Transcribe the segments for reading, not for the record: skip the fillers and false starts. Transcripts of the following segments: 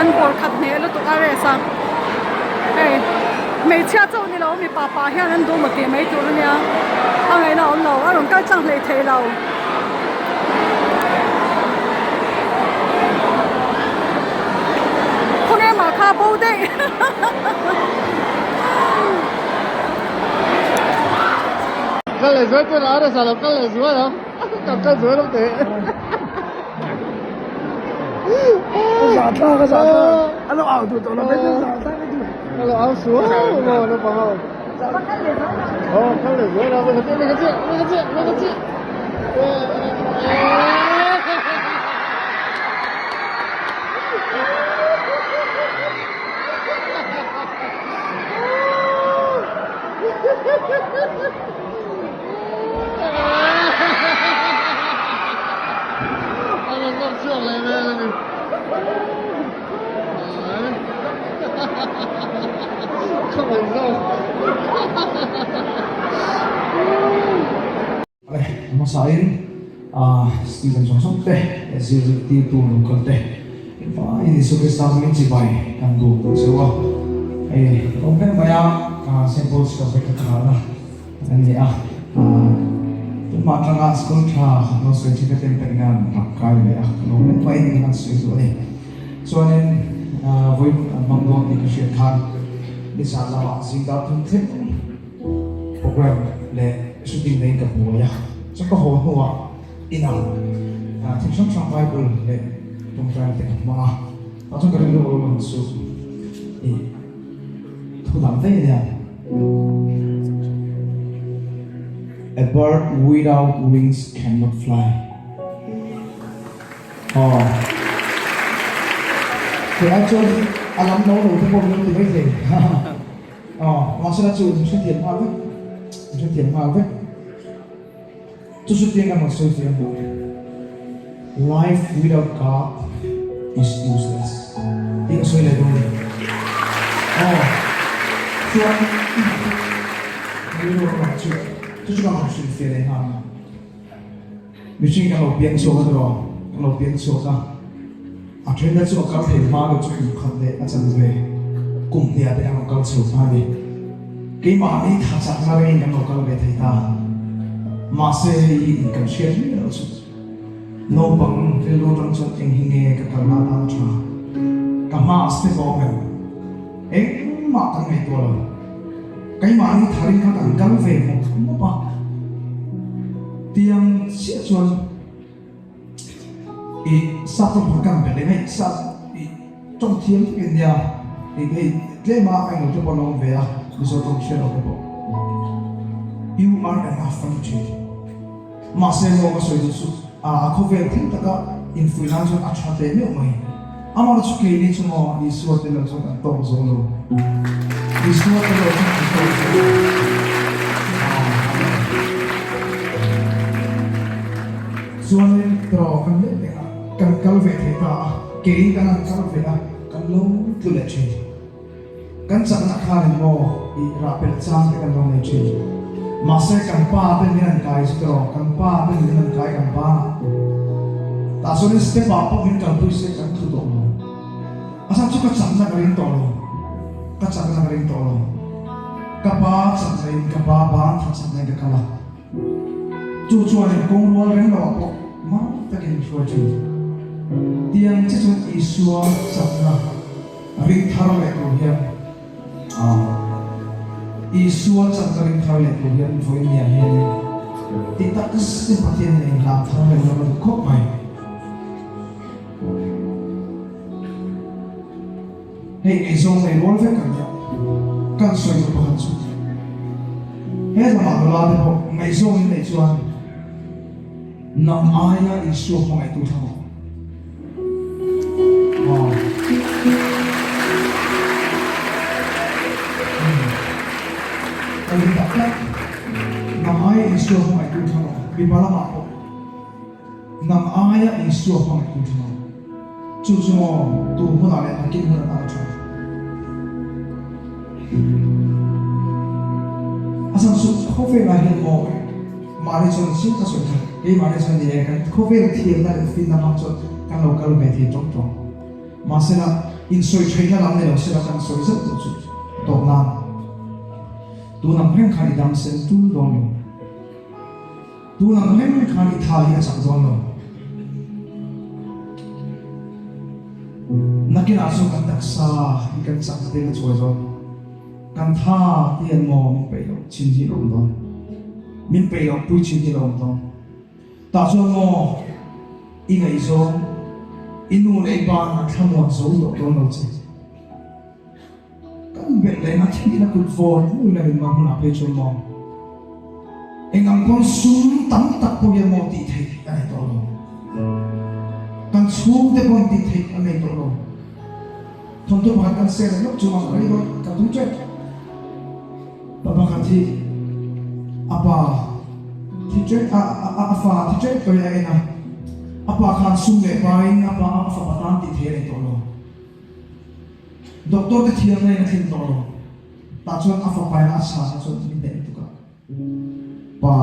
An bawr khat hneh lutuk a race a hei hmeichhia chauh ni lo mipa pah hian an duh maw tih mai tur ania a ngaihna a awm lo a rawn kal tlang hlei thei lo. Khawnge mah kha bo daih Kal leh zuai chuan a rsa lo kal leh zuai ang ka kal zuai lo teh. Zah thlak a zah thlak a lo au duh tawh lo mai chu zah thlak a duh. A lo au suau maw naupang ho. Aw kal leh zuai lo ka chiah ka chiah ka chiah ka chiah. Hmasain student zawng zawng te zirtirtu lo kal te engvaiin Isua Krista hmingin chibai kan duh ang cheu a, hei ka awm reng mai a, Saint Paul's Cafe ka thlahna a ni a, tunhma atanga school tha lo sawi thin ka tem takin a rawn rak kai leh a, ka lawm reng mai ni khan sawi duh a ni. Chuanin vawiin an hmang dawn tih ka hriat khan nizan lamah zingdar thum thleng program leh shooting neiin ka buai a, chuan ka haw hnuah inah thil hrang hrang Bible leh tawngtaina te ka hmang a, tah chuan ka rilru a lo lang chu ih thu dang daih a nia. A bird without wings cannot fly. Aw. Kei ai chuan a lam no lo te pawh min lo ti mai thei. Aw, mahse la chu min hrethiam nghal vek. Min hrethiam nghal vek. Chu chu tiang kan rawn sawi fiah hmuh. Life without God is useless. Tih ka sawi leh dawn a ni. Aw, chuan rilru lamah chu chu chu kan rawn hrilh fiah leh nghal ang. Mihring kan lo piang chhuak a tiraw? Kan lo piang chhuak a, a then chu a kal thei hma deuh chu kum khat leh a chan ve, kum hniah te kan lo kal chho ta a ni. Keimahni tha chakna rengin kan lo kal ve thei ta. Mahse hei hi in kan hriat miah loh chu. Naupang rilru atang chuan eng hi nge ka kalna atan a tha? Ka hmaah step a awm em? Engmah kan ngaihtuah lo. Keimahni tharin kha kan kal ve mawp mawp a. Tiang chiah chuan i sap tawng pakhat kan be leh mai, sap i tawng thiam vek in nia, i hei tlem a englo te pawh an awm ve a, Mizo tawng hriat lo te pawh. You are enough an ti thin. Mahse maw ka sawi duh chu a khawvel thil taka infuih nan chuan a tha teh meuh mai. Amah chu keini chu maw Isua te lo chuan kan tawk zo lo. Isua te lo chuan kan tawk zo lo. Chuanin tawh kan leh leh a, kan kal ve thei ta a, kei kan han kal ve a, kan lo tlu leh thin. Kan chakna khanin maw i rah pelh chang te kan lo nei thin. Mahse kan pa ten min an kai chu tiraw, kan pa ten min an kai kan banah. Tah chuanin step ah pawh min kalpui se kan thu tawh lo. A chhan chu ka chakna ka ring tawh lo, ka chakna ka ring tawh lo. Ka pa chakna in ka pa ban tha chakna in ka kal a. Chu chuanin kawng rual reng lo ah pawh mar takin min hruai thin. Tiang che chuan Isua chakna ring thar leh tur hian Isua chakna ring thar leh tur hian vawiin hianin ti tak zetin Pathian in a inhlan thar leh lam a duh khawp mai. Hei eizawng nei rual vek kan nia, kan sawi duh pakhat chu he lamah nula te pawh ngaihzawng in neih chuan nang aia Isua hmangaihtu thlang awm. Aw. Ka ring tak tak, nang aia Isua hmangaihtu thlang awm, mipa lamah pawh. Nang aia Isua hmangaihtu tha lo. Chu chu maw tu hmunah leh nakin hun atan a tha. A chhan chu khawvelah hian maw mahni chuan chiang ka sawi kha keimahni chuan ni e kan khawvel thiamna leh finna hmang chuan kan lo kal ve thei tawng tawng. Mahsela. Insawi theihna lam ni lo sela kan sawi zauh tawh chu tawp nan. Tun ang reng khan i dam sen tul dawn lo. Tun ang reng khan i tha hi a chak dawn lo. Nakinah chuan kan taksa hi kan chak te a chuai dawn. Kan tha te hian maw min peih loh chin hi a awm dawn. Min peih loh pui chin hi a awm dawn. Tah chuan maw i ngaihzawng, i nu leh i pa an thlamuan zo tawh dawn lo che. Kan belh leh na thihna kut vawn hmun la in hma hmunah phei chuan maw eng ang pawn sum tam tak pawh hian maw tih theih a nei tawh lo. Kan chhungte pawhin tih theih an nei tawh lo. Thawmhnaw pakhat kan sel leh lawk chu ang rei dawn ka tum tep. Pa pakhat hi a pa thi tep a a fa thi tep tawhin a en a, a pa khan sum leh pain a pa a fapa tan tih theih a nei tawh lo. Doctor te thiam na in a thleng tawh lo. Tah chuan a fapa in a chhan a chuan min hnek lutuk a. Pa,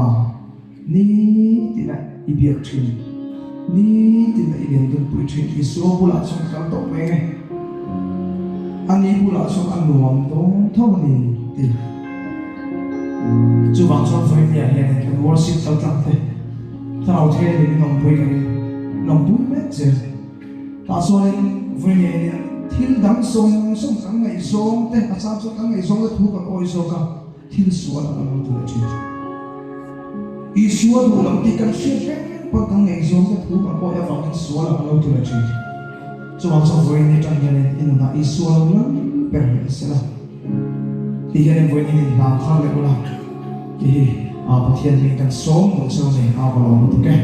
nitin a i biak thin, nitin a i lian dun pui thin Isua bulah chuan kal tawh mai nge. Ani bulah chuan a nuam dawn tho a ni ti. Chuvang chuan vawiin ah hian kan worship kal tlang te thlarau thianghlim in awmpui ka ring, lawmpui mek zel. Tah chuanin vawi ngei nia thil dang zawng zawng kan ngaihzawng te, a chang chuan kan ngaihzawng te thu kan awi zawk a, thil sual a kan lo ti leh thin. Isua duh lo tih kan hriat reng pawn kan ngaihzawng te thu kan awi avangin sual a kan lo ti leh thin. Chuvang chuan vawi ni atang hianin i nunah Isua lo lal ber leh sela ti hianin vawi ni in hlang thar leh ula ti hi Pathian hming kan sawm duh cheu a ni, a va lawm lutuk e.